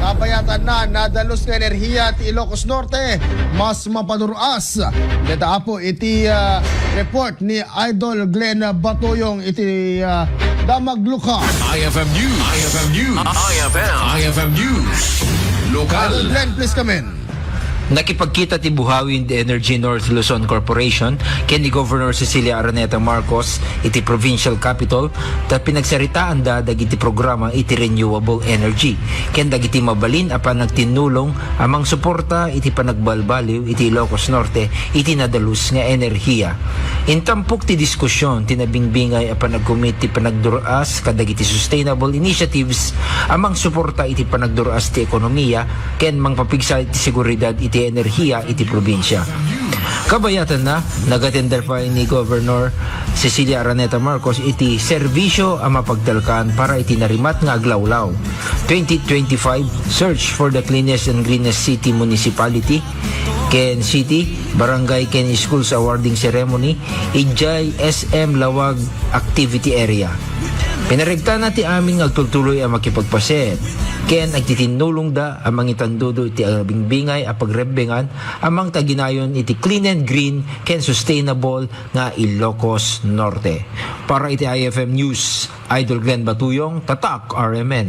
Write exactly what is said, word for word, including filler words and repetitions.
Kabayatan na, nadalus nga enerhiya ti Ilocos Norte, mas mapadur-as. Deta apo iti ah, report ni Idol Glenn Batuyong iti ah, Damag Lokal. I F M News. I F M News. I F M. I F M News. Lokal. Idol Glenn, please come in. Nakipagkita ti Buhawi Wind Energy North Luzon Corporation ken ni Governor Cecilia Araneta Marcos iti provincial capitol, ta pinagsaritaanda dagiti programa iti renewable energy ken dagiti mabalin a panagtinnulong a mangsuporta iti panagbalbaliw iti Ilocos Norte iti nadalus nga enerhiya. Intampok ti diskusyon ti nabingbingay a panagkumit ti panagdur-as kadagiti sustainable initiatives a mangsuporta iti panagdur-as ti ekonomiya ken mangpapigsa iti seguridad iti enerhiya iti probinsya. Kabayatanna, nag-attender pay ni Governor Cecilia Araneta Marcos iti serbisyo a mapagtalkan para iti narimat nga aglawlaw, twenty twenty-five Search for the Cleanest and Greenest City Municipality ken City, Barangay ken Schools Awarding Ceremony idiay S M Lawag Activity Area. Pinaregtana ti amin nga agtultuloy a makipagpaset ken agtitinnulongda a mangitandudo iti abingbingay a pagrebbengan a mangtaginayon iti clean and green ken sustainable nga Ilocos Norte. Para iti I F M News, Idol Glenn Batuyong, Tatak R M N.